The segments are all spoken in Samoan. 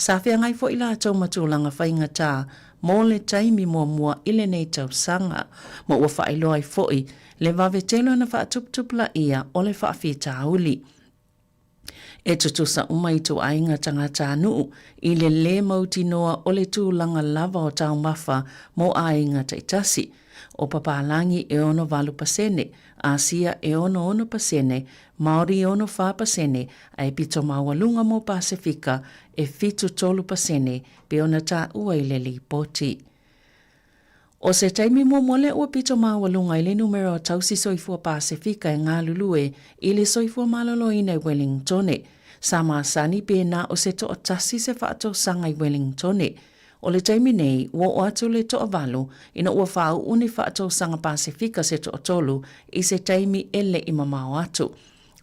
Sa feagai foi latou ma tulaga faigata mo le taimi muamua i lenei tausaga, ma ua faailoa ai foi le vave tele ona faatuputupulaia o le faafitauli. E tutusa uma ituaiga tagatanuu i le lē mautinoa o le tulaga lava o taumafa mo aiga taitasi. ʻO Papalagi e 68%, Asia e 66%, Māori e 64% ae pito maualuga mo Pasefika e 73% pei ona taua i le lipoti. ʻO se taimi muamua lea ua pito maualuga ai le numera o tausi soifua Pasefika e galulue i le soifua maloloina i Wellingtone. Sa masani pe na o se toatasi se faatosaga i Wellingtone. ʻO le taimi nei, ua oo atu le toavalu ina ua fāuʻu ni faatosaga Pasefika se toatolu i se taimi e leʻi mamao atu.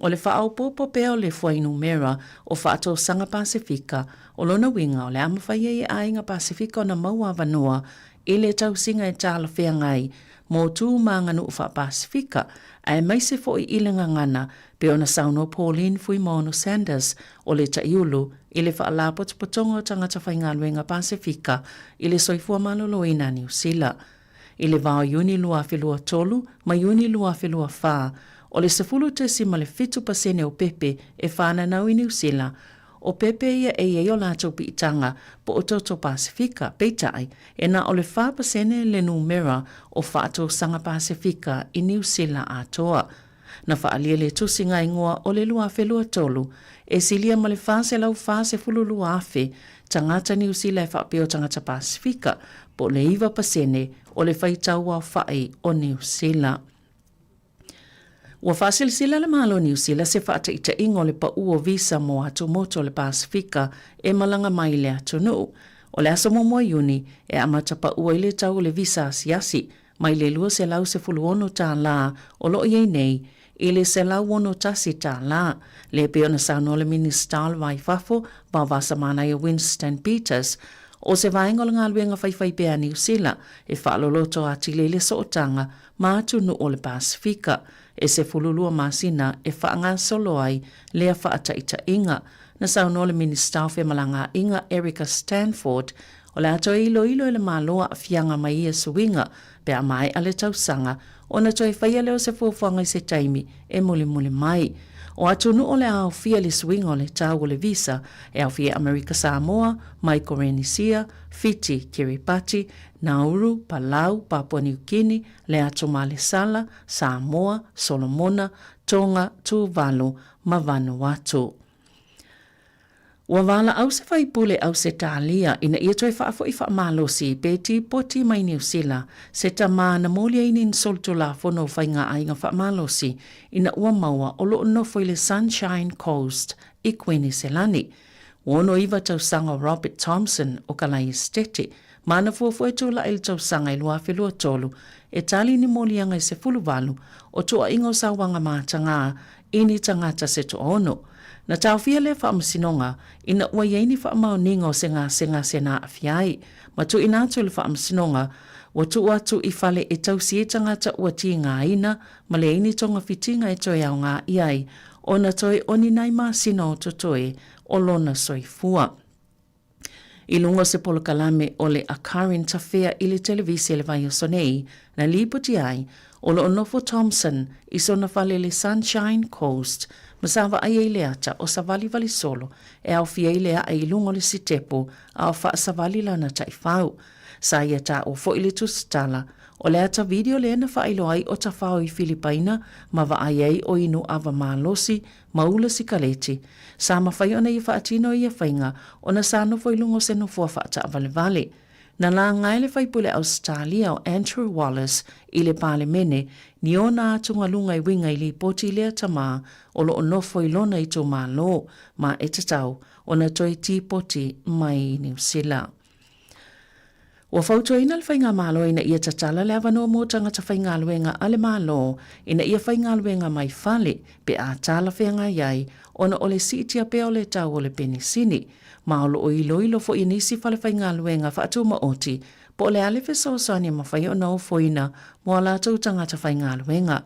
ʻO le faaopoopo pea o le fuainumera o faatosaga Pasefika, o lona uiga o le a mafai ai e aiga Pasefika ona maua avanoa i le tausiga e talafeagai mo tu ma aganuu faa-Pasefika, aemaise foi i le gagana, pei ona saunoa Pauline Fuimaono Sanders o le Taiulu i le Faalapotopotoga o Tagata Faigaluega Pasefika i le Soifua Maloloina a Niu Sila. I le va o Iuni 2023 ma Iuni 2024, o le 10.7% o pepe e whānanau i Niu Sila, o pepe ia e i ai o latou piitaga po o toto Pasefika, peitai, e na o le 4% le numera o faatausaga Pasefika i Niu Sila atoa. Na faaalia le tusiga igoa o le 2023, e silia ma le 442,000 tagata Niu Sila e faapea o tagata Pasefika, po o le 9% o le faitau aofai o Niu Sila. Ua faasilasila le Malo o Niu Sila se faataitaiga o le pau o visa mo atumotu o le Pasefika e malaga mai i le atunuu. O le aso muamua o Iuni e amata pau ai le tau o le visa asiasi, mai le $216 o lo o i ai nei i le $161, lea pei ona saunoa le Minisita o le Va i Fafo, Vaovasamanaia Winston Peters, o se vaega o le galuega faifaipea a Niu Sila e faaloloto atili ai le sootaga ma atunuu o le Pasefika e 12 masina e faagasolo ai lea faataitaiga. Na saunoa le Minisita o Femalagaaiga Erica Stanford O le a toe iloilo e le Malo aafiaga mai ia suiga pe a maea le tausaga, ona toe faia lea o se fuafuaga i se taimi e mulimuli mai. O atunuu o le a aofia i le suiga o le tau o le visa e aofia ai Amerika Samoa, Maikorenisia, Fiti, Kiribati, Nauru, Palau, Papua Niu Kini, le Atu Malesala, Samoa, Solomona, Tonga, Tuvalu ma Vanuatu. Ua valaau se faipule Ausetalia ina ia toe faafo'i faamalosi pe tipoti mai Niu Sila se tama na moli ai ni solitulafono o faigaaiga faamalosi ina ua maua o lo o nofo i le Sunshine Coast i Kuiniselani. Ua 69 tausaga o Robert Thompson o Kalaesetete ma ana fuafua e tulai i le tausaga e 2023 e tali ni moliaga e 18 o toaiga o sauaga matagā i ni tagata se toaono. Na taofia lea faamasinoga ina ua i ai ni faamaoniga o se gasegase na aafia ai, ma tuuina atu i le faamasinoga ua tuu atu i fale e tausi ai tagata ua tigaina ma leai ni togafitiga e toe aoga i ai ona toe o ni nai masina o totoe o lona soifua. I luga o se polokalame o le A Current Affair i le televise i le vaiaso nei, na lipoti ai, o lo o nofo Thompson i sona fale i le Sunshine Coast ma sa vaai ai le ata o savalivali solo e aofia ai le ae i luga o le sitepu a o faasavali lana taifau. Sa ia taua foi le tusitala o le ata video lea na faailoa ai o tafao i Filipaina ma vaai ai o inu ava malosi ma ula sikaleti. Sa mafai ona ia faatino ia faiga ona sa nofo i luga o se nofoa faataavalevale. Na laga e le faipule Ausetalia o Andrew Wallace i le Palemene ni ona atugaluga e uiga i lipoti lea tama o lo o nofo i lona itumalo ma e tatau ona toe tipoti mai i Niu Sila. Ua fautuaina le Faigamalo ina ia tatala le avanoa mo tagata faigaluega a le Malo ina ia faigaluega mai fale pe a talafeagai ai ona o le siitia pea o le tau o le penisini, ma o lo o iloilo foi e nisi fale faigaluega faatumaoti po o le a le fesoasoani e mafai ona ofoina mo a latou tagata faigaluega.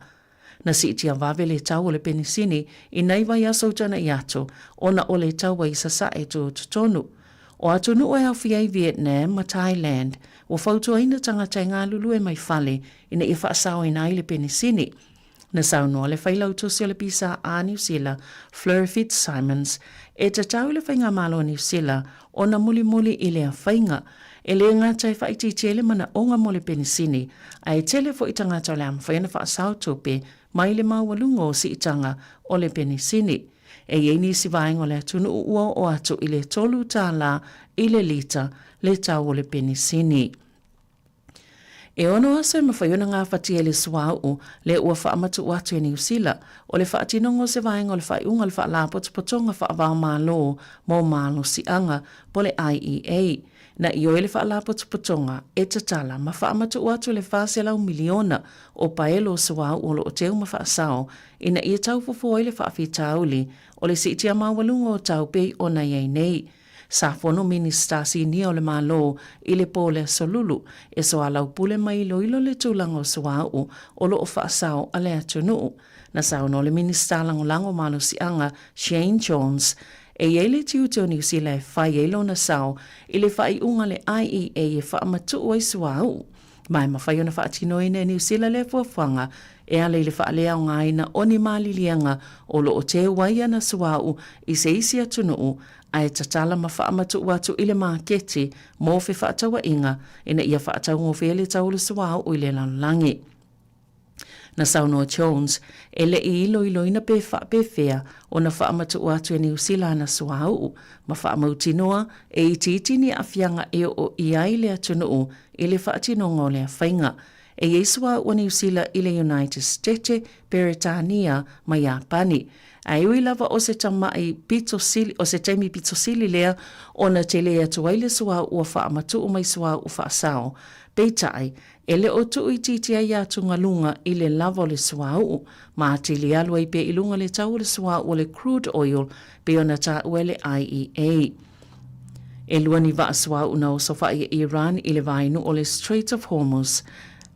Na siitia vave le tau o le penisini i nai vaiaso utanai atu ona o le taua i Sasae tutotonu. O atunuu e aofia ai Vietnam ma Thailand, ua fautuaina tagata e galulue mai fale ina ia faasaoina ai le penisini. Na saunoa le Failautusi o le PSA Niu Sila, Fleur Fitzsimons, e tatau i le Faigamalo a Niu Sila ona mulimuli i lea faiga. E le gata e faaitiitia ai le manaoga mo le penisini, ae tele foi tagata o le a mafai ona faasao tupe mai le maualuga o siitaga o le penisini. E i ai nisi vaega o le atunuu ua oo atu i le $3 i le lita le tau o le penisini. E ono aso e mafai ona gafatia e le suauu lea ua faamatuu atu e Niu Sila, o le faatinoga o se vaega o le faaiuga a le Faalapotopotoga Faava-o-Malo mo Malosiaga, po o le IEA. Na ioe le Faalapotopotoga e tatala ma faamatuu atu le 400 miliona o paelo o suauu o lo o teu ma faasao ina ia taufofo ai le faafitauli o le siitia maualuga o tau pei ona i ai nei. Sa fono Minisita Sinia o le Malo i le po o le Aso Lulu e soalaupule ma iloilo le tulaga o suauu o lo o faasao a le atunuu. Na saunoa le Minisita Lagolago Malosiaga Shane Jones, e i ai le tiute o Niu Sila e fai ai lona sao i le faaiuga a le IEA e faamatuu ai suauu. Ma e mafai ona faatinoina e Niu Sila lea fuafuaga e ala i le faaleaogaina o ni maliliega o lo o teu ai ana suauu i se isi atunuu ae tatala ma faamatuu atu i le maketi mo fefaatauaiga ina ia faataugofie le tau o le suauu i le lalolagi. Na saunoa Jones, e le i iloiloina pe faapefea ona faamatuu atu e Niu Sila ana suauu, ma faamautinoa e itiiti ni aafiaga e oo i ai le atunuu i le faatinoga o lea faiga. E i ai suauu a Niu Sila i le United Stete, Peretania ma Iapani. Ae ui lava o se tamai pito sili, o se taimi pito sili lea ona tele atu ai le suauu ua faamatuu mai suauu faasao. Peitai, E le o tuuitiiti ai atugaluga i le lava o le suauu, ma atili alu ai pea i luga le tau o le suauu o le crude oil pei ona taua e le IEA. E lua ni vaa suauu na osofai e Iran i le vaenuu o le Strait of Hormuz,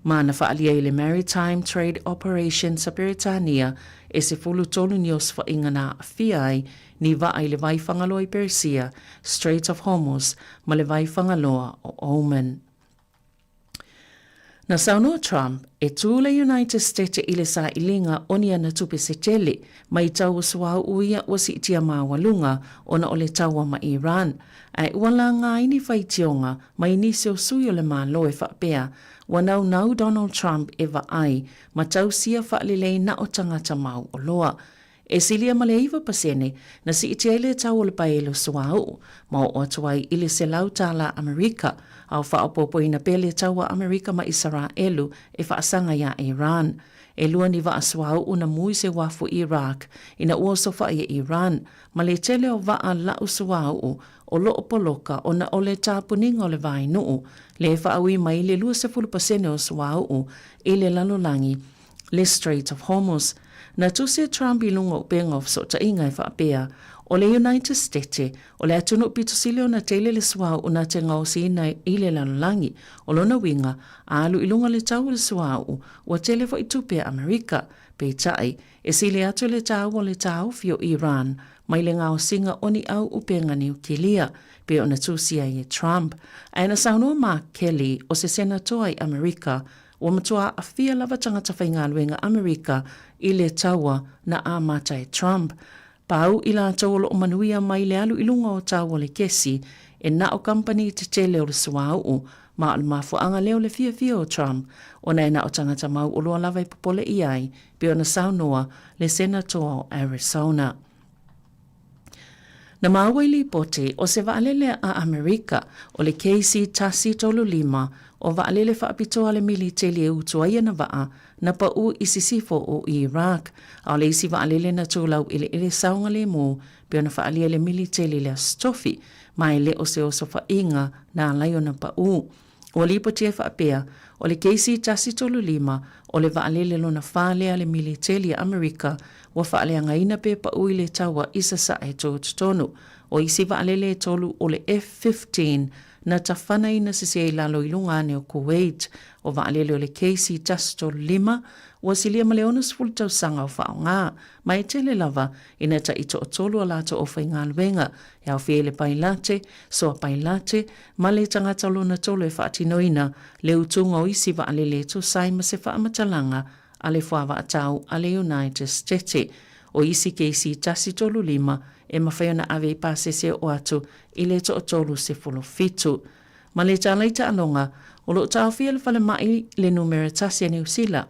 ma na faaalia i le Maritime Trade Operations a Peretania e 13 ni osofaiga na aafia ai ni vaa i le vai Fagaloa i Peresia, Strait of Hormuz, ma le vai Fagaloa o Oman. Na saunoa Trump, e tū le United Stete i le sailiga o ni ana tupe se tele, mai tau o suauu ia ua siitia maualuga ona o le taua ma Iran, ae ua laga ai ni faitioga mai nisi o sui o le Malo e faapea, ua naunau Donald Trump e vaai ma tausia faalelei na o tagata mauoloa. E silia ma le 9% na siitia ai le tau o le paelo suauu, ma oo atu ai i le $100 Amerika, a o faaopoopoina pea le tau a Amerika ma Isaraelu e faasaga iā Iran. E lua ni vaa suauu na mu i se uafu i Iraq ina ua osofai e Iran, ma le tele o vaa lau suauu o lo o poloka ona o le tapuniga o le vaenuu, lea e faaui mai le 20% o suauu i le lalolagi le Strait of Hormuz. Na tusi e Trump i luga o upega o fesootaiga e faapea, o le United Stete, o le atunuu pito sili ona tele le suauu na te gaosiina i le lalolagi. O lona uiga, a alu i luga le tau o le suauu, ua tele foi tupe a Amerika. Peitai, e sili atu le taua o le taofi o Iran mai le gaosiga o ni au upega niukilia, pei ona tusi ai e Trump. Ae na saunoa Mark Kelly, o se Senatoa i Amerika, Ua matua aafia lava tagata faigaluega Amerika i le taua na amata e Trump. Pau i latou o lo o manuia mai le alu i luga o tau o le kesi e na o kamupani tetele o le suauu, ma o le mafuaaga lea o le fiafia o Trump ona e na o tagata mauoloa lava e popole i ai, pei ona saunoa le Senatoa o Arizona. Na maua i lipoti o se vaalele a Amerika o le KC-135 o vaalele faapitoa a le militeli e utu ai ana vaa na pau i sisifo o Iraq, a o le isi vaalele na tulau eleele saogalemu pei ona faaalia e le militeli i le Aso Tofi, ma e le o se osofaiga na ala ai ona pau. Ua lipoti ai faapea, o le KC-135, o le vaalele lona whā lea a le militeli a Amerika, ua faaleagaina pe pau i le taua i sasae totonu. O isi vaalele e tolu o le F-15 na tafanaina sese i lalo i luga ane o Kuwait. O vaalele o le KC-135, Ua silia ma le 60 tausaga o faaaoga, ma e tele lava ina taʻi toatolu a latou aufaigaluega, e aofia ai le pailate, soa pailate, ma le tagata lona tolu e faatinoina le utuga o isi vaalele e tusa ai ma se faamatalaga a le fuavaatau a le United Stete. O isi KC-135 e mafai ona ave i pasese oo atu i le toatolu 17. Ma le tālai taaloga, o lo o taofia le falemai le numera tasi a Niu Sila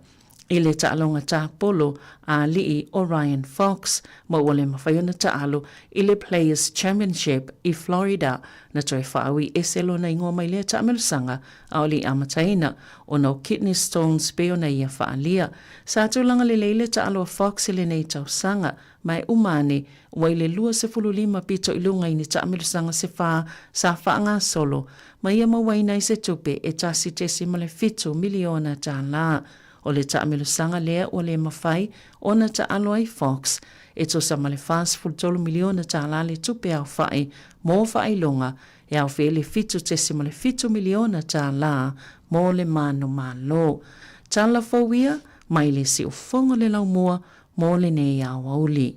i le taaloga tāpolo a alii o Ryan Fox ma ua le mafai ona taalo i le Players Championship i Florida na toe faaui ese lona igoa mai lea taamelosaga a o le i amataina ona o kidney stones pei ona ia faaalia. Sa tulaga lelei le taalo a Fox i lenei tausaga ma e uma ane ua i le 25 pito i luga i ni taamelosaga se fa sa faagasolo ma ia mauaina ai se tupe e $1.7 miliona tālā. O le taamelosaga lea ua le mafai ona taalo ai Fox e tusa ma le $43 miliona tālā le tupe aofai mo faailoga e aofia i le $7.7 miliona tālā mo le manumalo. Tala fou ia mai le siufofoga o le laumua mo lenei aoauli.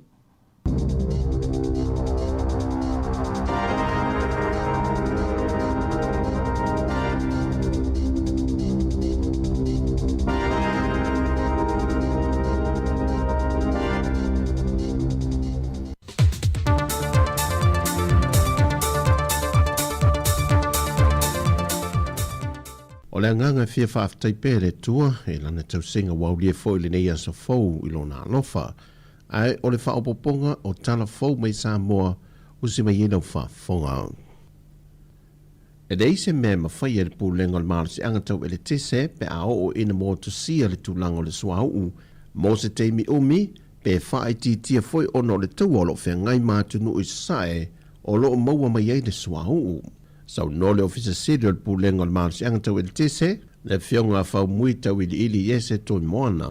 O le agaga e fia faafetai pea i le Atua i lana tausiga ua aulia foi lenei aso fou i lona alofa. Ae o le faaopoopoga o tala fou mai Samoa usi mai ai lau faafofoga. E leai se mea e mafai e le Pulega o le Malosiaga Tau Eletise pe a oo ina motusia le tulaga o le suauu mo se taimi umi pe faaitiitia foi ona o le taua o lo o feagai ma atunuu i Sasae o lo o maua mai ai le suauu. Saunoa le Ofisa Sili o le Pulega o le Malosiaga Tau Eletise, le Afioga a Faumui Tauiliili Iese Toimoana.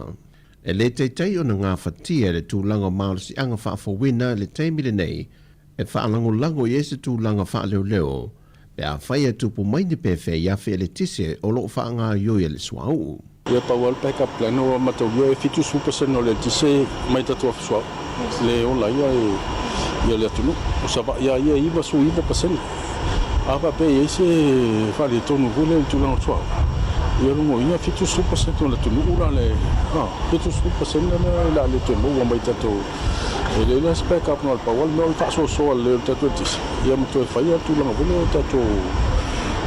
E le taitai ona gafatia e le tulaga o malosiaga faafouina i le taimi lenei e faalagolago i ai se tulaga faaleoleo pe afai e tupu mai ni pefea i afi eletise o lo o faagaoioi e le suauu. Ia pau lava le backup plan ua mataulia e 70% o le eletise mai tatou afi suauu le ola ai ia le atunuu. O Savaii lava ia e 99%. A faapea e i ai se faaletonu foi lea i le tulaga o le suauu, ia lona uiga e 70% o le atunuu la le 70% lea o le a le toe maua mai tatou. E leai la se backup na o le pau lava le mea o le faasoasoa lelei o le tatou eletise ia ma toe faia le tulaga foi lea o tatou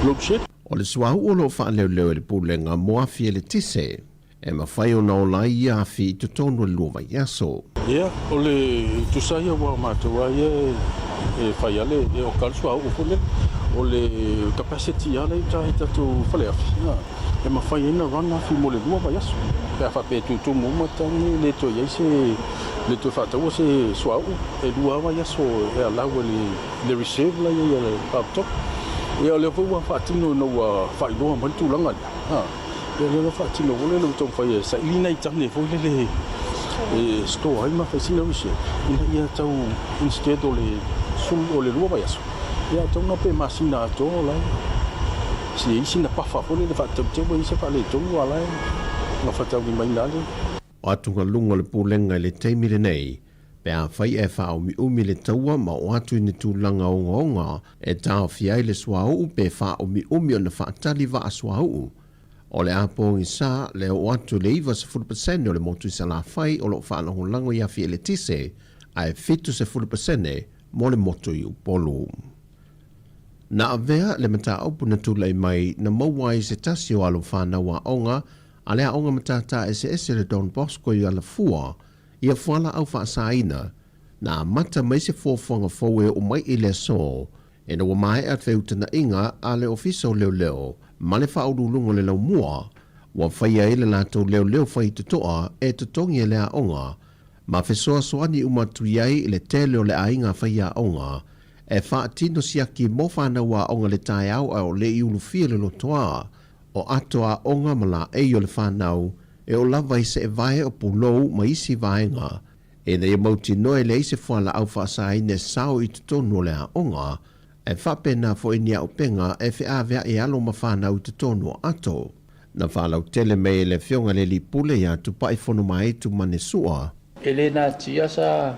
load shed. O le suauu o lo o faaleoleo e le Pulega mo afi eletise, e mafai ona ola ai ia afi i totonu o le lua vaiaso. Ia, o le tusa ia aua o matou lava ia e fai lava le, e oka le suauu foi lele. O le capacity lava lea i uta i tatou faleafi, e mafai ai ona run afi mo le lua vaiaso. Pe a faapea e tutumu uma tane, e le toe i ai se, le toe faataua se suauu, e lua lava vaiaso e allow e le le reserve la i ai a le Faaputop. Ia o lea foi ua faatino ina ua faailoa mai le tulaga lea, ha, ia o lea ua faatino foi lele ua taumafai e saili nai tane foi lele e store ai ma fai sina reserve ina ia tau instead o le sulu o le lua vaiaso, ia atonu na pe masina atoa o la e i ai sina buffer foi lele faatauteu ai se faaletonu a la e gafataulimaina le O atugaluga o le Pulega i le taimi lenei, pe afai e faaumiumi le taua ma oo atu i ni tulaga ogaoga e taofia ai le suauu pe faaumiumi ona faatali vaa suauu. O le a pogisa le oo atu i le 90% o le motu i Salafai o lo o faalagolago i afi eletise, ae 70% mo le motu i Upolu. Na avea le mataupu na tulai mai na maua ai se tasi o alo fanau aoga a le Aoga Matata Eseese le Don Bosco i Alafua ia fualaau faasaina, na amata mai se fuafuaga fou e oo mai i le aso ina ua maea feutagaiga a le Ofisa o Leoleo ma le Faauluuluga o le Laumua, ua faia ai le latou leoleo faitotoa e totogi e le aoga ma fesoasoani uma atu i ai i le tele o le aiga faiaoga e faatino siaki mo fanau aoga le taeao a o le i ulufia le lotoa o ato aoga ma laei o le fanau e oo lava i seevae o pulou ma isi vaega ina ia mautinoa e leai se fualaau faasaina e sao i totonu o le aoga, ae faapena foi ni auupega e feaveai alo ma fanau i totonu o ato. Na faalautele mai e le Afioga i le Alii Pule ia Tupai Fonomaaitu Manesua. E le natia sa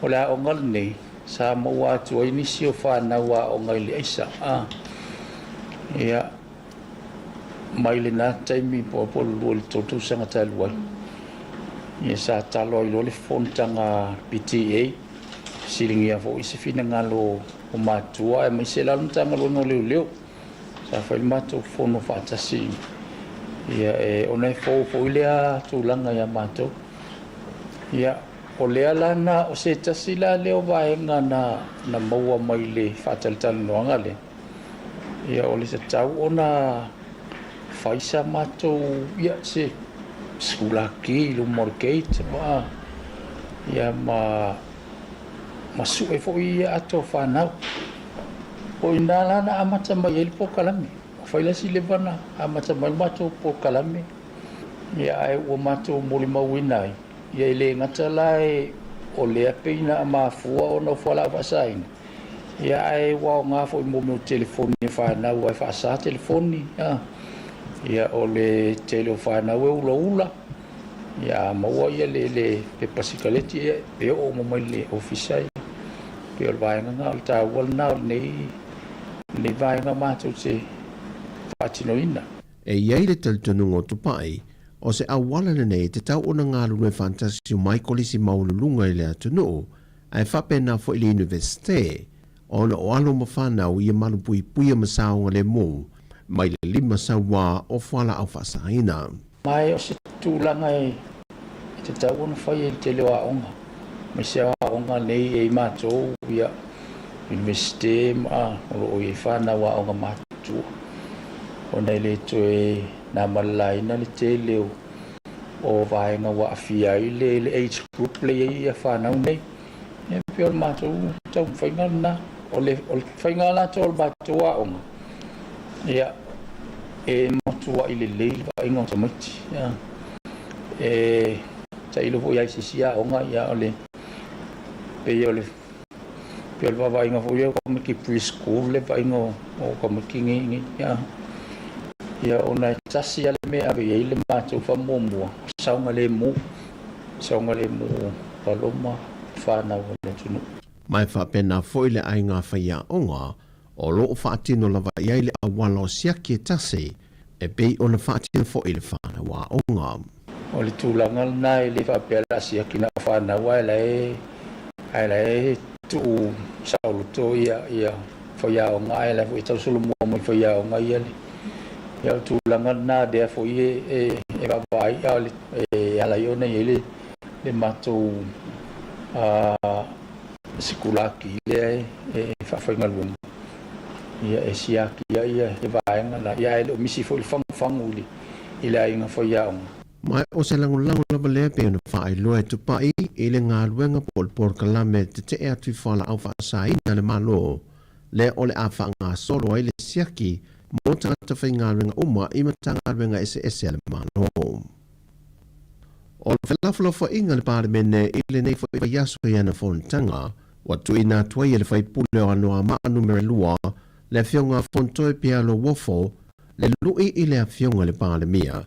o le aoga lenei sa maua atu ai nisi o fanau aoga i le aisa a. Ia, mai lena taimi po o le 2 i le 3 tausaga talu ai, ia sa talo ai loa le fonotaga a le PTA, fesiligia foi se finagalo o matua aemaise la le Matagaluega o Leoleo. Sa fai le matou fono faatasi ia e ona e fou foi lea tulaga ia matou. Ia o lea la na o se tasi la lea o vaega na na maua mai le faatalatalanoaga lea. Ia o le tatau ona fai sa matou ia se sikulaki i luma o le gate ma ia ma ma sue foi ia ato fanau. O i ina la na amata mai ai le polokalame. Ua fai la si leva na amata mai le matou polokalame, ia ae ua matou molimauina ai, ia e le gata la e o lea pei na mafua ona o fualaau faasaina, ia ae ua aoga foi mo mea o telefoni a fanau ae faasa telefoni, ia o le tele o fanau e ulaula. Ia a maua ia le le pepa sikaleti ia e oo uma mai le ofisa ia. Pei o le vaega lena o le taua lena o lenei lenei vaega matou te faatinoina. E i ai le talitonuga o Tupai, o se auala lenei e tatau ona galulue faatasi uma ai kolisi maualuluga i le atunuu, ae faapena foi le Iunivesite, ona o alo ma fanau ia malupuipuia ma saogalemu mai le 500 o fualaau faasaina. Ma o se tulaga e tatau ona fai e le tele o aoga, aemaise o aoga nei e i matou ia Iunivesite ma o lo o i ai fanau aoga matutua, ona e le toe na malalaina le tele o vaega ua aafia ai le age group lea e i ai fanau nei. Ia pei o le matou taumafaiga lena. O le, o le faiga latou o le matou aoga, ia, e matuai lelei le vaaiga o tamaiti. Ia, e tailo foi i se isi aoga, ia, o le, pei o le, pei o le vaavaaiga foi o tamaiti pre-school le vaaiga o, o tamaiti nei, nei, ia, ia, ona e tasi lava le mea e ave i ai le matou faamuamua, saogalemu. Saogalemu alo ma fanau a le atunuu. Ma e faapena foi le aiga faiaoga o lo o faatino lava i ai le auala o siaki e tasi e pei ona faatino foi le fanau aoga. O le tulaga lena e le faapea o le a siaki na o fanau ae la e ae la e tuu saoloto ia ia faiaoga ae la foi e tausolomua mai faiaoga ia le ia o le tulaga lena lea foi e e e vaavaai a o le e ala ai ona i ai le, le matou sikulaki lea e, e faafaigaluega ia e siaki ai ia le vaega la ia ae le o misi foi le fagufagu i le, i le aiga faiaoga. Ma o se lagolago lava lea pei ona faailoa e Tupai i le galuega po o le polokalame e tetee atu i fualaau faasaina a le Malo, lea o le a faagasolo ai le siaki mo tagata faigaluega uma i Matagaluega eseese a le Malo. O le felafolafoaiga a le Palemene i lenei foi vaiaso i ana fonotaga, ua tuuina atu ai e le faipule o Anoamaa Numera 2, le Afioga a Fontoe Pealo Uofo, le lui i le Afioga i le Palemia,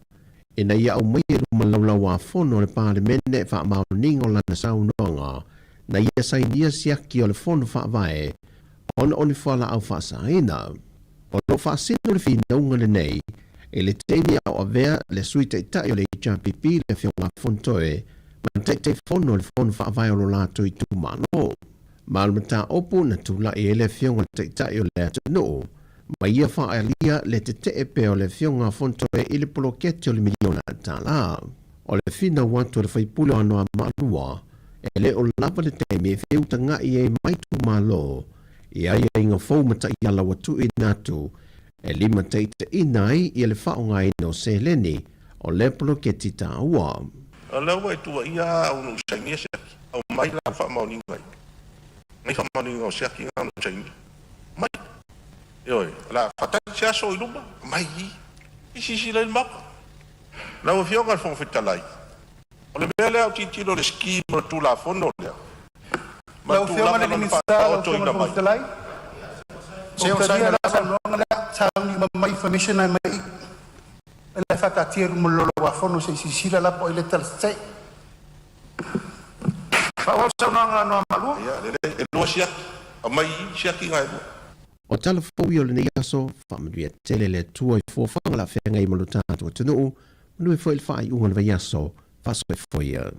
ina ia aumaia i luma laulau-a-fono a le Palemene faamaoniga o lana saunoaga na ia sainia siaki o le Fono Faavae ona o ni fualaau faasaina. O lo o faasino le finauga lenei i le taimi a o avea le Sui Taitai o le HRPP le Afioga a Fontoe ma Taitaifono o le Fono Faavae o lo latou itumalo. Ma o le mataupu na tulai ai le Afioga i le Taitai o le atunuu ma ia faaalia le tetee pea o le Afioga a Fontoe i le poloketi o le miliona tala. O le finau atu a le faipule o Anoamaa 2, e le o lava le taimi e feutagai ai mai itumalo i aiaiga fou ma taiala ua tuuina atu e limataitaiina ai ia le faaaogaina o seleni o lea poloketi taua. O lea ua e tuuaia au na ou sainia siaki. Aumai lau faamaoniga i nai faamaoniga o siaki na na ou sainia. Aumai. Ioe, o le a faatali se aso i luma, aumai i i. I silasila i le Maota. Lau Afioga i le Fofoga Fetalai, o le mea lea a ou tilotilo i le scheme o le Tulafono lea, ma le Lau Afioga i tulaga le lona Minisita, lau Afioga i le faataotoina Fofoga mai. Fetalai, Se ou onosai talia le la saunoaga lea, sauni uma mai information ae mai i. faataatia i luma o le Laulau-a-Fono se i silasila la po o ai lea e talatetei. Faaauau le saunoaga a Anoamaa 2. Ia, lelei, e lua siaki. Aumai i i siaki na e lua. O tala fou ia o lenei aso, faamanuia tele le Atua i fuafuaga o le a feagai ma lo tatou atunuu, manuia foi le faaiuga o le vaiaso, faasoifua ia.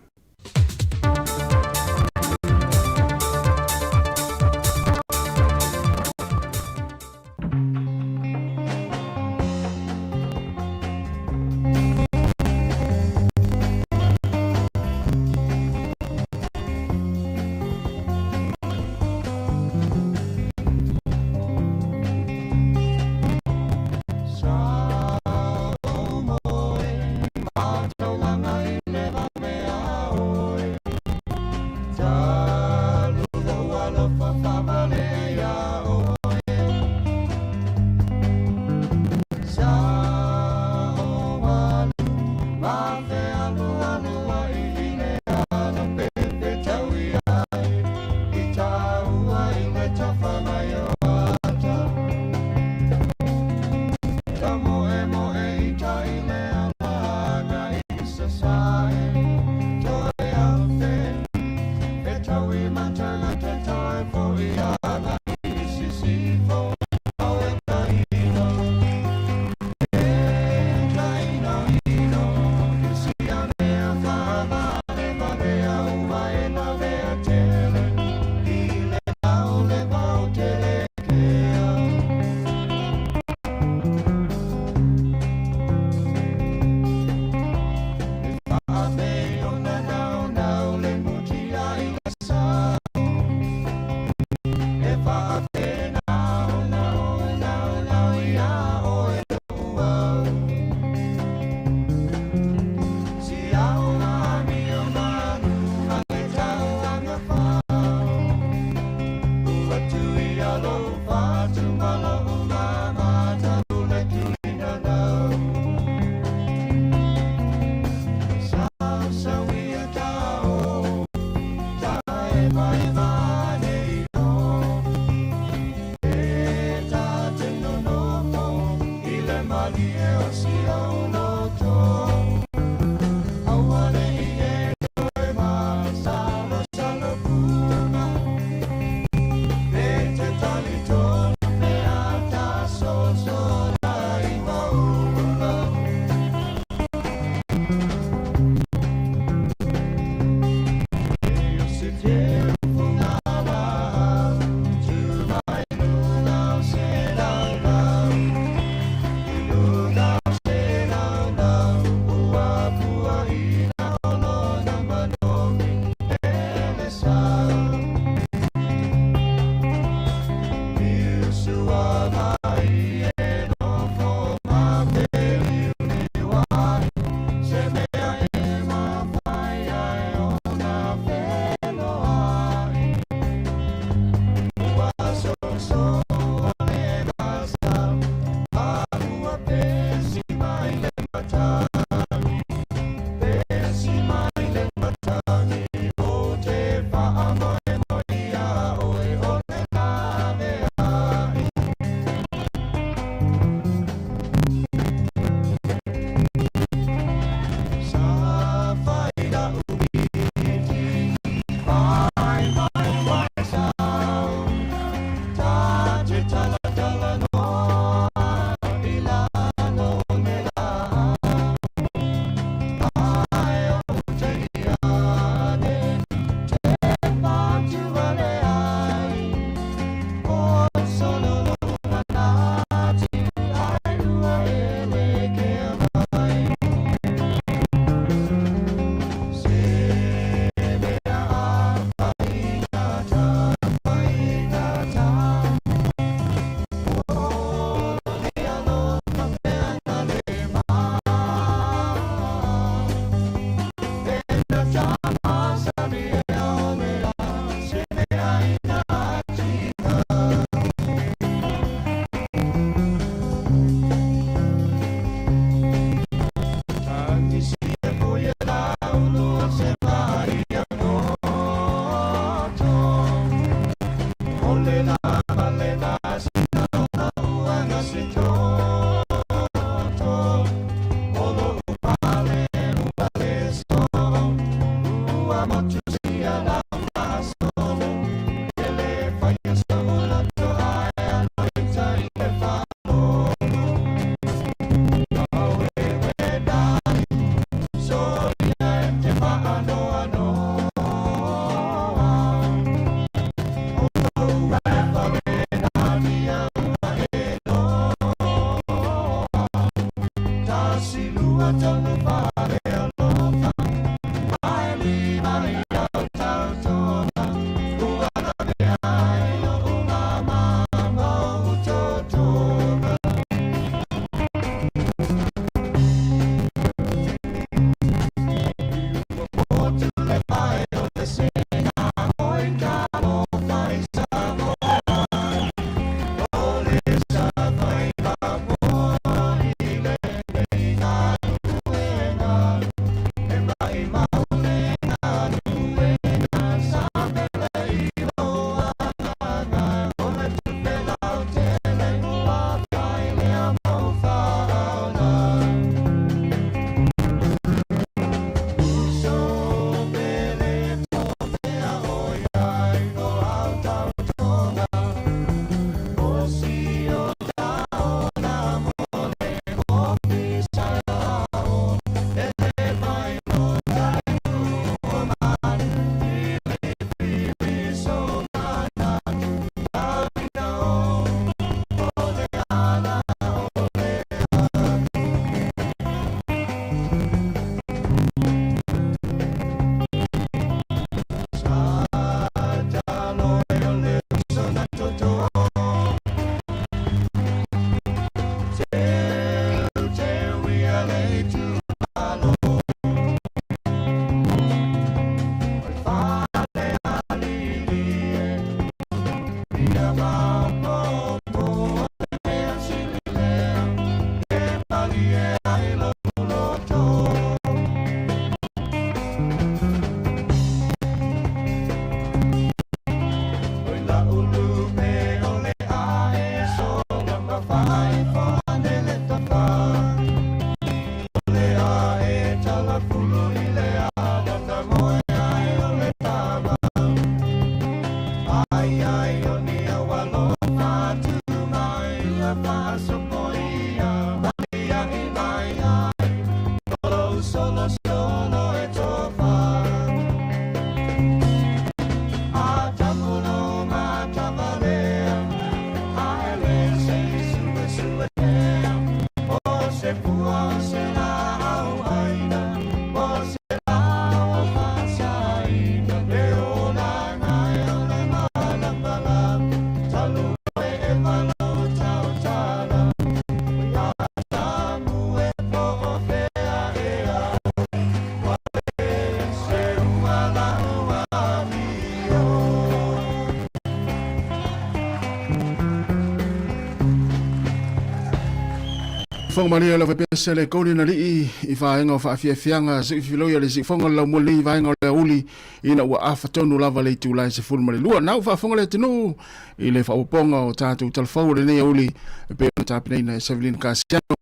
Fofoga malie lava pea se le kauli na lii i vaega o faafiafiaga se i filoi a le siufoga le laumua lenei vaega o le auli ina ua afa tonu lava le itula e 12. Na ua faafofoga le atunuu i le faaopoopoga o tatou talafou o lenei auli e pei ona tapenaina e Sevelin Kasiano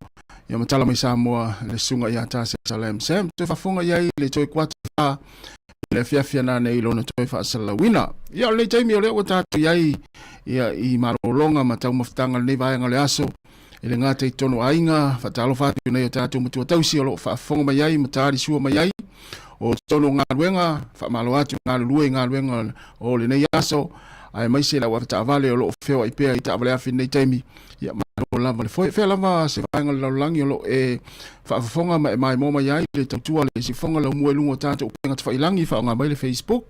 ia ma tala mai Samoa le susuga ia Tasi Salem Sam. Toe faafofoga i ai le toe kuata fa i le afiafi ana nei lona toe faasalalauina. Ia o lenei taimi o lea ua tatou i ai ia i malologa ma taumafataga lenei vaega o le aso e le gata i totonu o aiga, faatalofa atu i nai o tatou matua tausi o lo o faafofoga mai ai ma tali sua mai ai o totonu o galuega, faamalo atu i galulue i galuega o lenei aso, aemaise le au avetaavale o lo o feoai pea i taavale afi i lenei taimi. Ia malo lava le foe. Fea lava se vaega o le lalolagi o lo o e faafofoga ma e maimoa mai ai le tautua le siufoga laumua i luga o tatou upega tafailagi, faaaoga mai le Facebook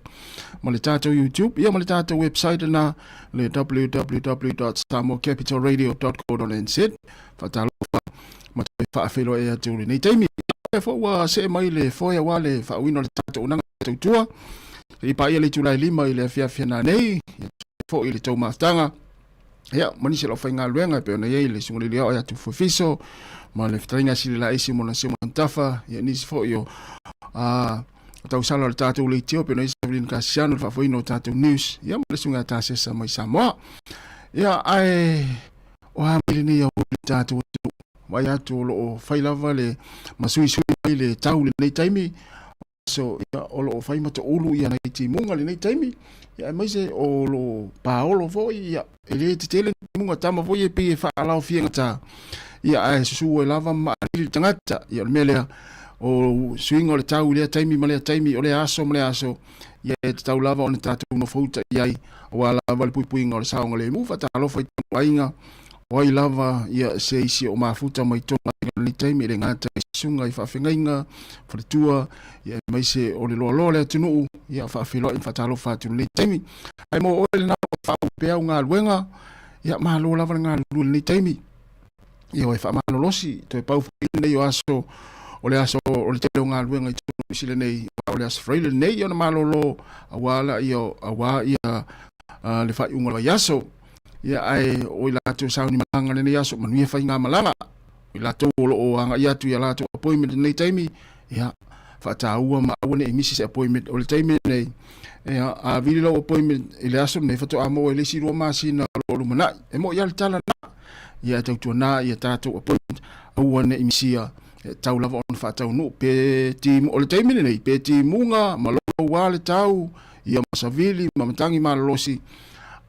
ma le tatou YouTube, ia ma le tatou website lena le www.samoacapitalradio.co.nz. Faatalofa ma toe faafeiloai atu lenei taimi. Ia foi ua see mai le foe aua le faauiina o le tatou auaunaga tautua. I paia le itula e 5 i le afiafi nanei, ia foi i le tou mafutaga. Ia, ma nisi o lau faigaluega e pei ona i ai le Susuga Liliao ia Tufu Fiso, ma le fetalaiga Sili Laisi mo Nasio Mantafa, ia nisi foi o a tausala o le tatou leitio pei ona i ai Sevelin Kasiano le faafoeina o tatou news, ia ma le Susuga ia Tasesa mai Samoa. Ia, ae o a mai lenei aoauli i le tatou atunuu? Vaai atu o lo o fai lava le ma suisui mai le tau i lenei taimi, So, ia, o lo o fai ma toulu ia nai timuga lenei taimi, ia, aemaise o lo o paolo foi, ia, e le tetele timuga tama foi e pei e faalaofia gata, ia, ae susu ai lava ma maalili le tagata. Ia, o le mea lea, o suiga o le tau i lea taimi ma lea taimi, o lea aso ma lea aso, ia, e tatau lava ona tatou nofouta i ai, aua lava le puipuiga o le saogalemu. Faatalofa i tonu aiga, o ai lava, ia, se isi o mafuta mai tonu aiga lenei. lenei taimi, e le gata i susuga i faafeagaiga, faletua, ia aemaise o le loaloa o le atunuu, ia faafeiloai ma faatalofa atu i lenei taimi. Ae mo oe lena o lo o faaauau pea au galuega, ia malo lava le galulue i lenei taimi. Ia e faamalolosi, toe pau foi lenei o aso, o le aso o le tele o galuega i totonu o Isila nei, o le aso Faraile lenei, ia ona malolo aua la ia, aua ia le faaiuga o le vaiaso. Ia ae o i latou sauni malaga lenei aso, manuia faigamalaga. O i latou o lo o agai atu i a latou appointment i lenei taimi, ia, faataua ma aua ne i misi se appointment. O le taimi lenei, ia, a vili lau appointment i le aso lenei, faatoa maua i le isi 2 masina o lo o lumanai. E moni lava le tala lena, ia e tautuana ia tatou appointment, aua ne i misia, e tatau lava ona faataunuu. Pe timu, o le taimi lenei, pe timuga ma louloua le tau, ia ma savili ma matagi malolosi,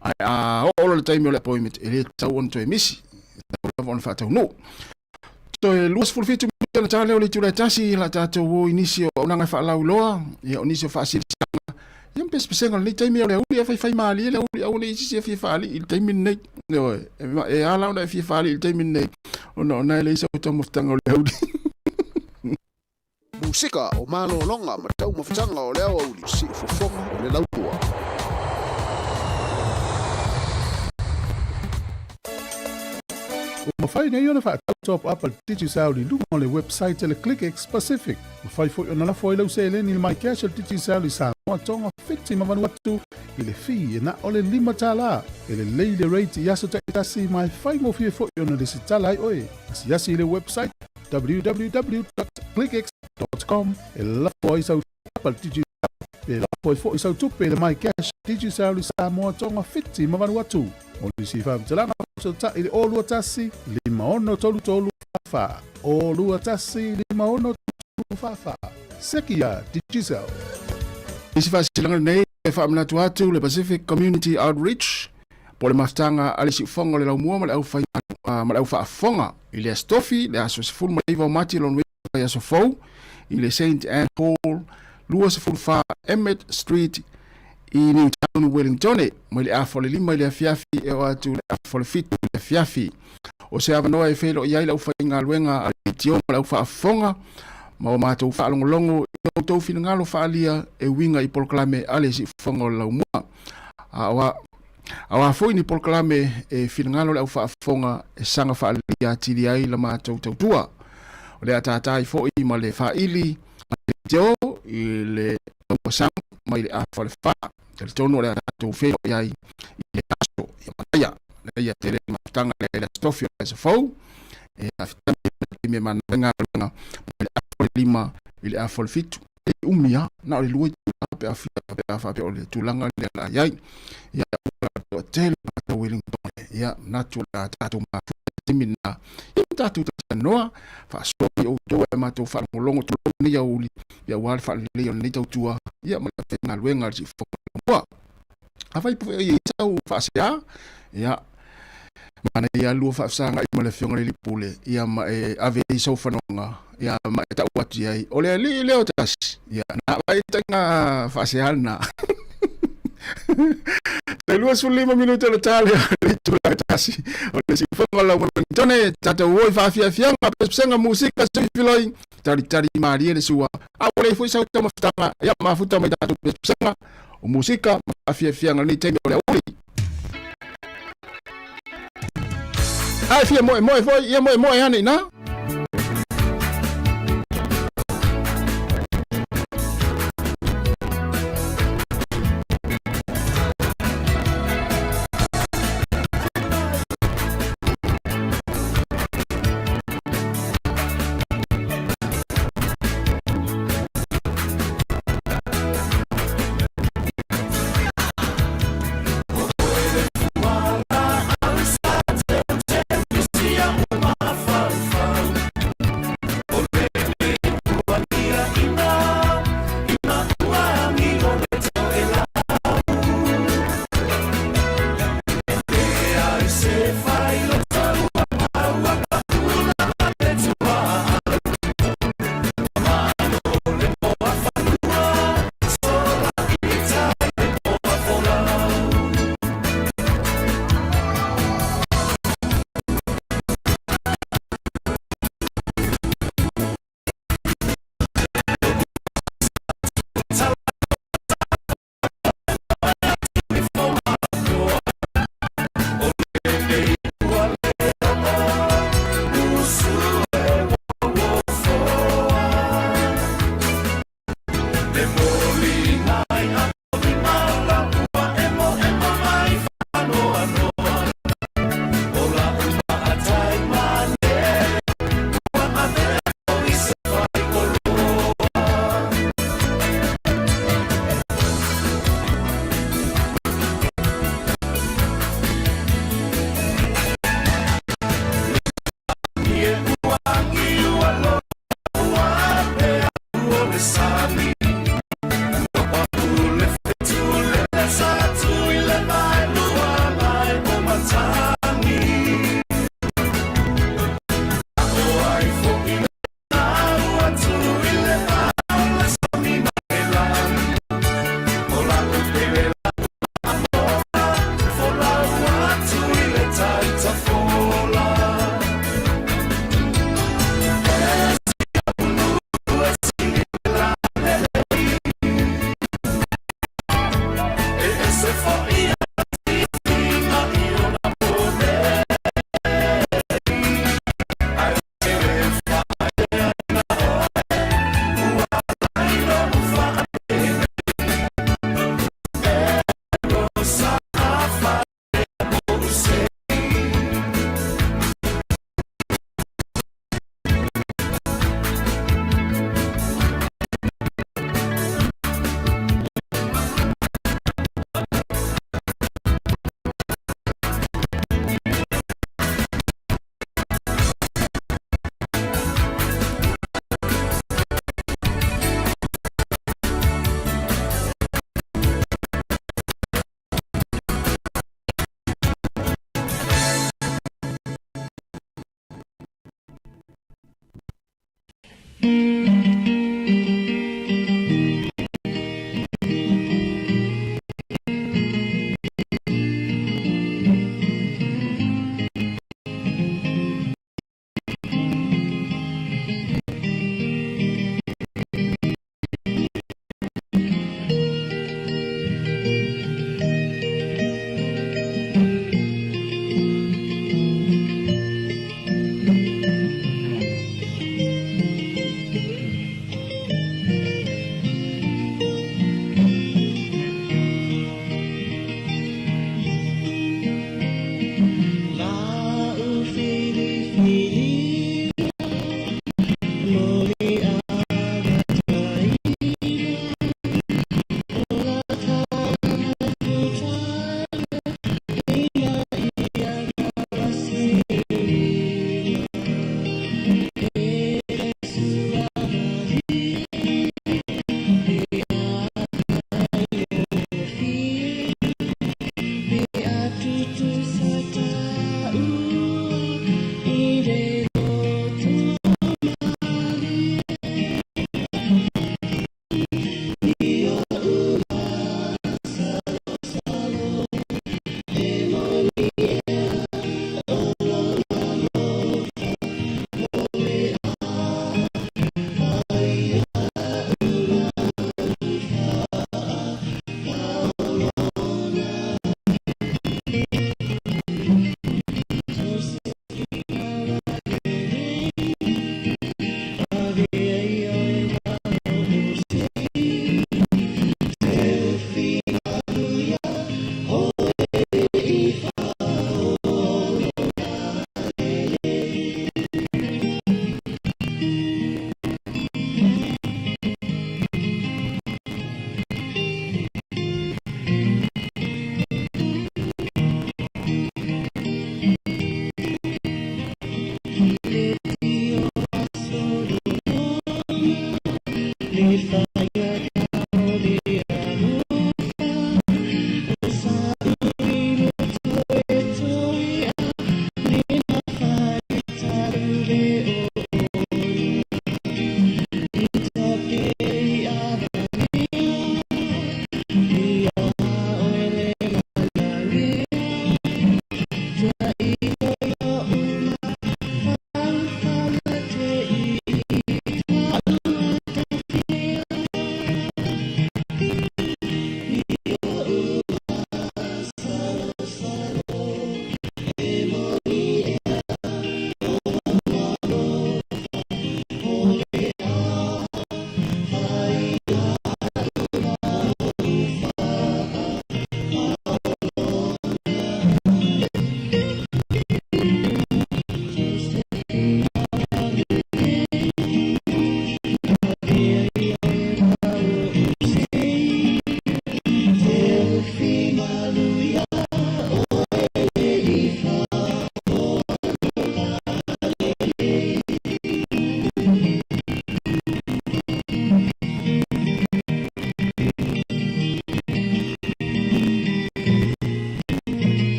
ae a oo loa i le taimi o le appointment, e le tatau ona toe misi, e tatau lava ona faataunuu. Toe 27 minute ona ta lea o le itula e tasi, la tatou o i nisi o auaunaga e faalauiloa, ia o nisi o faasilasilaga, ia ma pesepesega o lenei taimi o le aoauli e faifai malie le aoauli, aua ne i sisi e fia faalii i le taimi lenei. Ioe, e ala ona e fia faalii i le taimi lenei, ona o na e leai sau taumafataga o le aoauli. Musika o malologa ma taumafataga o le aoauli, siufofoga o le laumua. Ua mafai nei ona faatau top up a le Digicel i luga o le website a le ClickX Pacific. Mafai foi ona lafo ai lau seleni i le MyCash a le Digicel i Samoa, Tonga, Fiti ma Vanuatu i le fee e na o le $5. E lelei le rate i aso taitasi ma e faigofie foi ona lesitala ai oe. Asiasi i le website www.clickx.com e lafo ai sau tapa i le Digicel pe lafo ai foi sau tupe i le MyCash Digicel i Samoa, Tonga, Fiti ma Vanuatu. Mo nisi faamatalaga, fesootai i le 021 5633 44, 021 5633 44. Seki a Digicel. Isi faasilasilaga lenei e faamanatu atu le Pacific Community Outreach po o le mafutaga a le Siufofoga o le Laumua ma le Aufai ma le Aufaafofoga i le Aso Tofi, le aso 19 o Mati lona uiga i aso fou i le Saint Anne Hall, 24 Emmett Street i Newtown, Wellingtone, mai le afa o le 5 i le afiafi e oo atu i le afa o le 7 i le afiafi. O se avanoa e feiloai ai le aufaigaluega a le leitio ma le aufaafofoga ma o matou faalogologo i o outou finagalo faaalia e uiga i polokalame a le Siufofoga o le Laumua. A o A o a foi ni polokalame e finagalo le aufaafofoga e saga faaleleia atili ai la matou tautua. O le ataata ai foi ma le faaili a le leitio i le tauasaga mai le afa o le fa. Talitonu o le a tatou feiloai ai i le aso ia manaia. Manaia tele le mafutaga lea i le Aso Tofi o le aso fou. E faafetai le taimi e manava ai galuega mai le afa o le 5 i le afa o le 7. E umi lava, na o le 2 itula pe a fia pe a faapea o le tulaga lea o le a i ai. Ia, ua toatele matou Wellington, ia, manatu o le a tatou mafuta i le taimi lena, ia ma tatou talatalanoa, faasoa mai outou ae matou faalogologo tulou lenei aoauli, ia aua le faaleleia o lenei tautua, ia ma le aufaigaluega a le Siufofoga o le Laumua. Afai pe i ai sau faasea, ia, manaia lua faafesagai ma le Afioga i le Alii Pule, ia ma e ave ai sou fanoga, ia ma e tau atu i ai, o le alii lea o tasi, ia, na vaai taiga faasea lena. Toe 25 minute o le tale o le itula e tasi o le siufofoga o lau Wellingtone, tatou o i faafiafiaga, pesepesega, musika, suifiloi, talitali malie le sua, a ua leai foi sau taumafataga, ia mafuta mai tatou pesepesega, o musika ma faafiafiaga lenei taimi o le aoauli. A e fia moemoe foi, ia moemoe ane inā.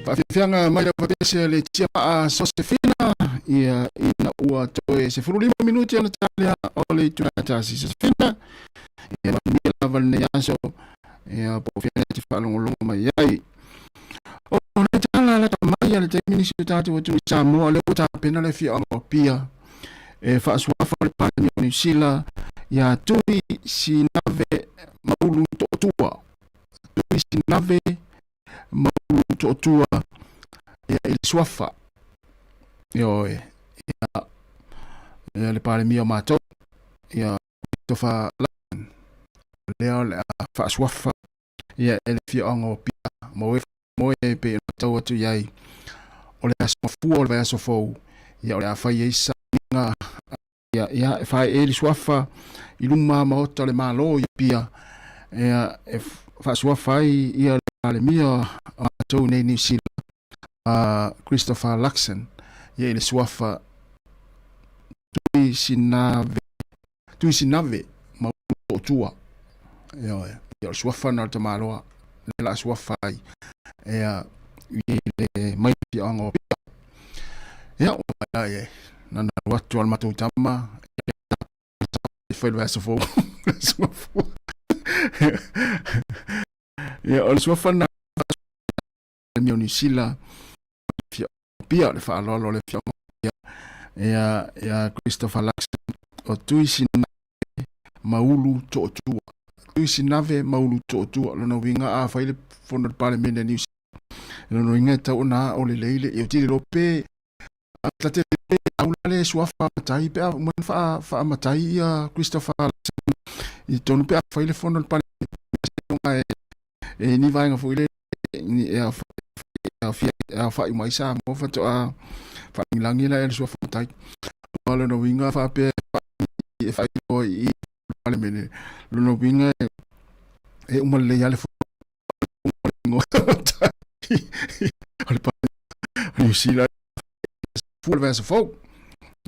Faafiafiaga mai lava pese le Tiamaa Sosefina, ia ina ua toe 15 minute ona talea o le itula e tasi. Sosefina, ia manuia lava lenei aso, ia po o fea e te faalogologo mai ai. O le tala lata mai a le taimi nisi o tatou atunuu i Samoa, lea ua tapena le afioaga o Apia e faasuafa le Palemia o Niu Sila ia Tui Sinave Maulu Tootua. Tui Sinave Maulu Tootua ia i le suafa. Ioe, ia, ia le Palemia o matou, ia Christopher Luxon, lea o le a faasuafa ia e le afioaga o Apia mo e moe e pei ona tau atu i ai o le aso mafua o le vaiaso fou, ia o le a fai ai sauniga ia, ia e faaee le suafa i luma maota o le Malo i Apia, ia e faasuafa ai ia le Palemia o matou nei Niu Sila, a Christopher Luxon, ia i le suafa Tui Sinave Tui Sinave ma Ulu Tootua. Ioe, ia o le suafa lena o le tamaloa, lea la a suafa ai ia i le mai le afioaga o Apia. Ia, ua vaai la i ai, na ona alu atu lava le matou tama, e fai le vaiaso fou, le suafa. Ia, o le suafa lena o Niu Sila, Apia, le faaaloalo o le afioaga o Apia, ia, ia Christopher Luxon, o Tui Sinave Maulu Tootua. Tui Sinave Maulu Tootua, lona uiga a fai le fono a le Palemene a Niu Sila, lona uiga e tau ona ao lelei le, ia tili loa pe, ta te pe aula le suafa matai pe a uma ona faa, faamatai ia Christopher Luxon i tonu pe a fai le fono a le Palemene, e ni vaega foi le e aofai uma ai Samoa faatoa faalagilagi la e le suafa matai. Aua lona uiga faapea e faailoa i le Palemene, lona uiga e uma lelei lava le fono o le Palemene o Niu Sila fua le vaiaso fou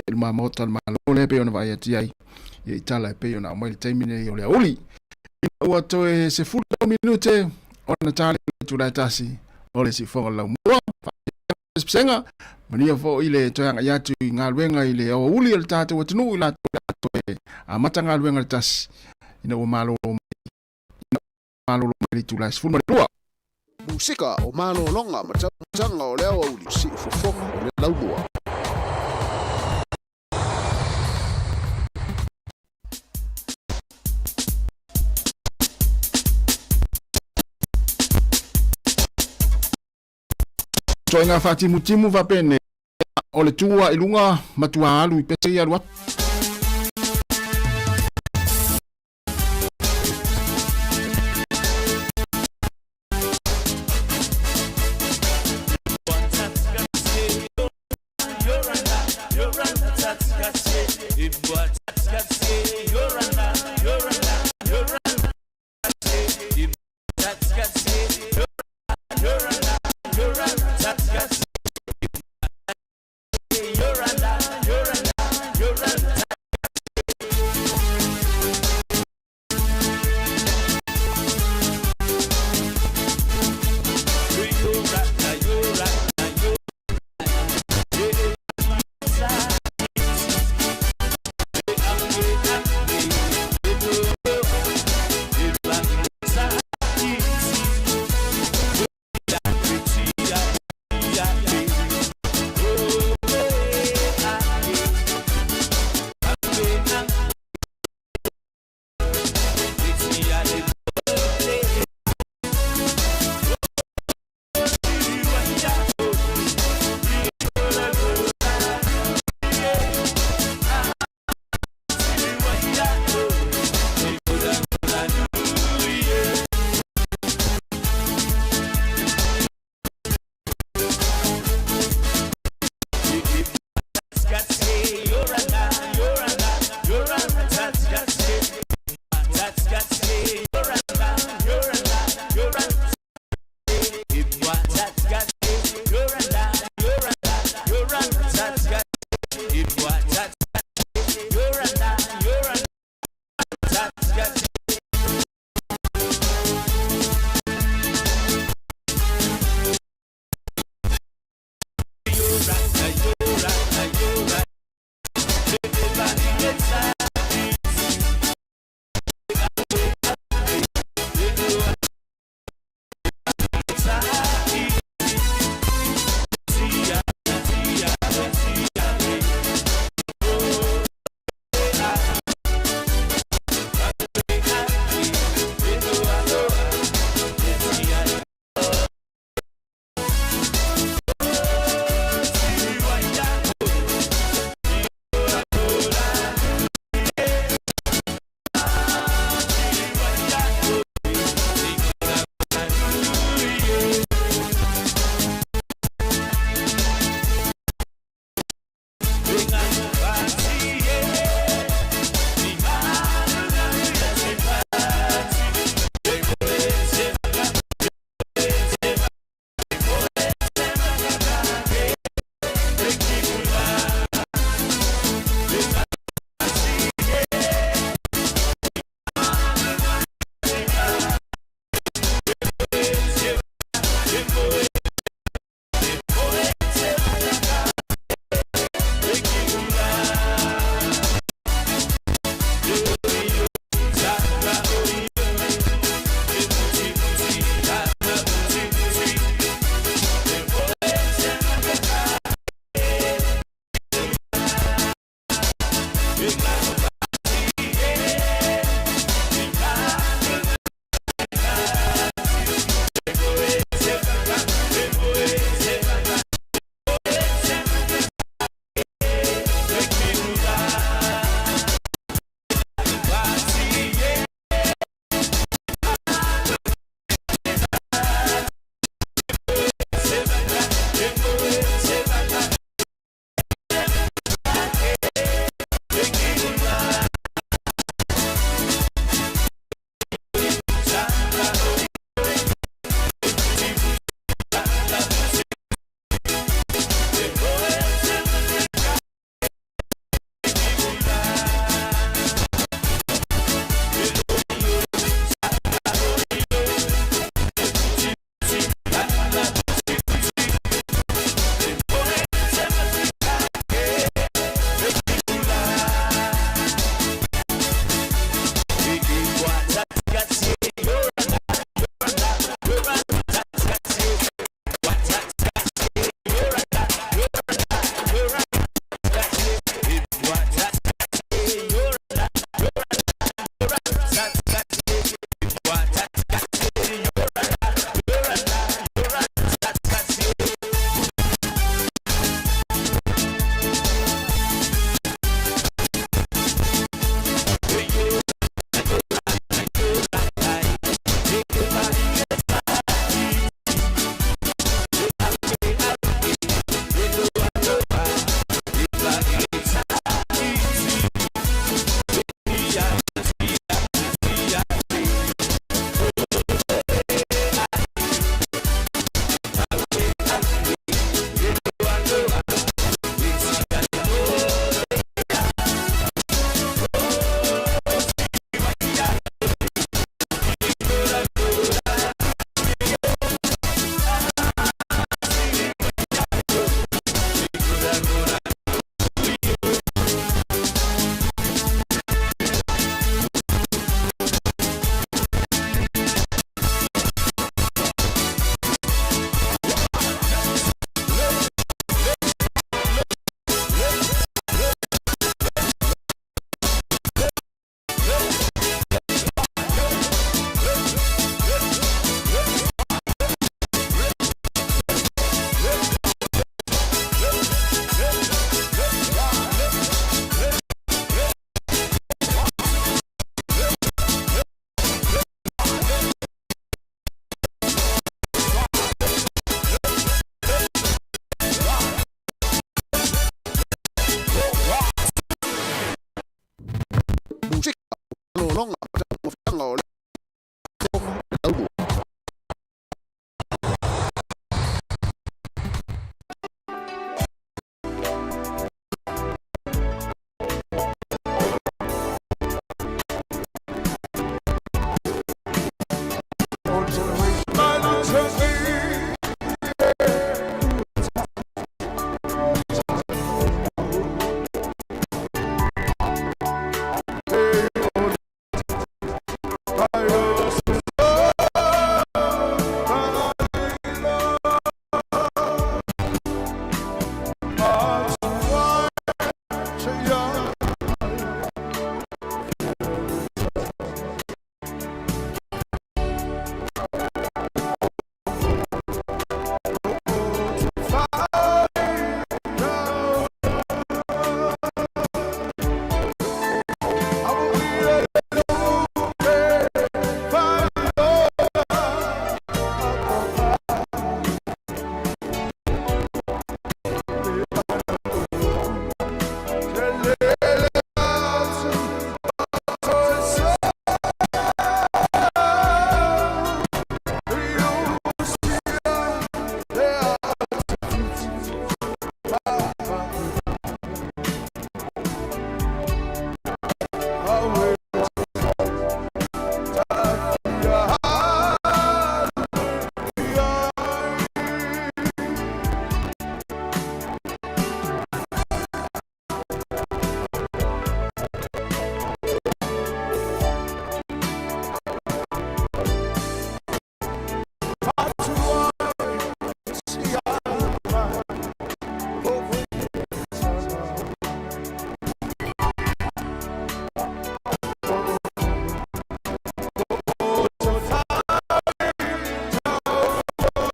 i luma maota o le Malo lea e pei ona vaai atu i ai i tala e pei ona aumai le taimi nei o le aoauli. Ina ua toe 13 minute ona tali o le itula e tasi o le siufofoga o le laumua. Faapea manuia foi le toe agai atu i galuega i le aoauli o le tatou atunuu i latou o le a toe amata galuega le tasi ina ua malolo mai malolo mai le itula e 12. Musika o malologa ma taumafataga o le aoauli, siufofoga o le laumua. Ituaiga faatimutimu faapenei, o le tu lava i luga matua alu i pese ia alu atu.